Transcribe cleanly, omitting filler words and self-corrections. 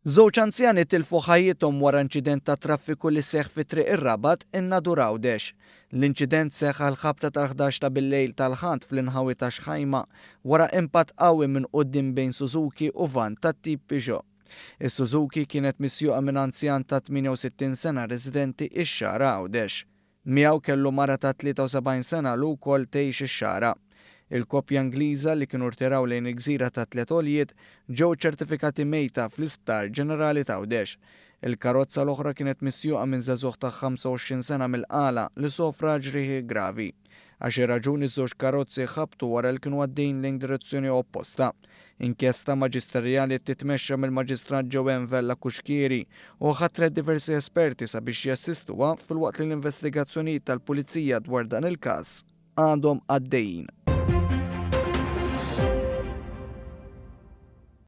Żewġ anzjani tilfu ħajjithom wara inċident tat-traffiku li seħħ fi Triq ir-Rabat, in-Nadur Għawdex. L-inċident seħħ għall-ħabta tal-11 ta' bil-lejl tal-Ħadd fl-inħawi ta' Xħajma wara impatt qawwi minn quddiem bejn Suzuki u vann tat-tip Peugeot. Is-Suzuki kienet misjuqa minn anzjan ta' 68 sena residenti x-Xagħra Għawdex. Miegħu kellu mara ta' 73 sena li wkoll tgħix ix-Xagħra. Il-koppja Ingliża li kienu rtiraw lejn il-gżira tat-Tliet Għoljiet ġew ċertifikati mejta fl-Isptar Ġenerali t'Għawdex. Il-karozza l-oħra kienet misjuqa minn żagħżugħ ta' 25 sena mill-Qala li sofra ġrieħi gravi. Għal xi raġuni ż-żewġ karozzi ħabtu wara li kienu għaddejjin lejn direzzjoni opposta. Inkjesta maġisterjali titmexxa mill-Maġistrat Joanne Vella Cuschieri u ħatret diversi esperti sabiex jassistuha filwaqt li l-investigazzjonijiet tal-Pulizija dwar dan il-każ għadhom għaddejjin.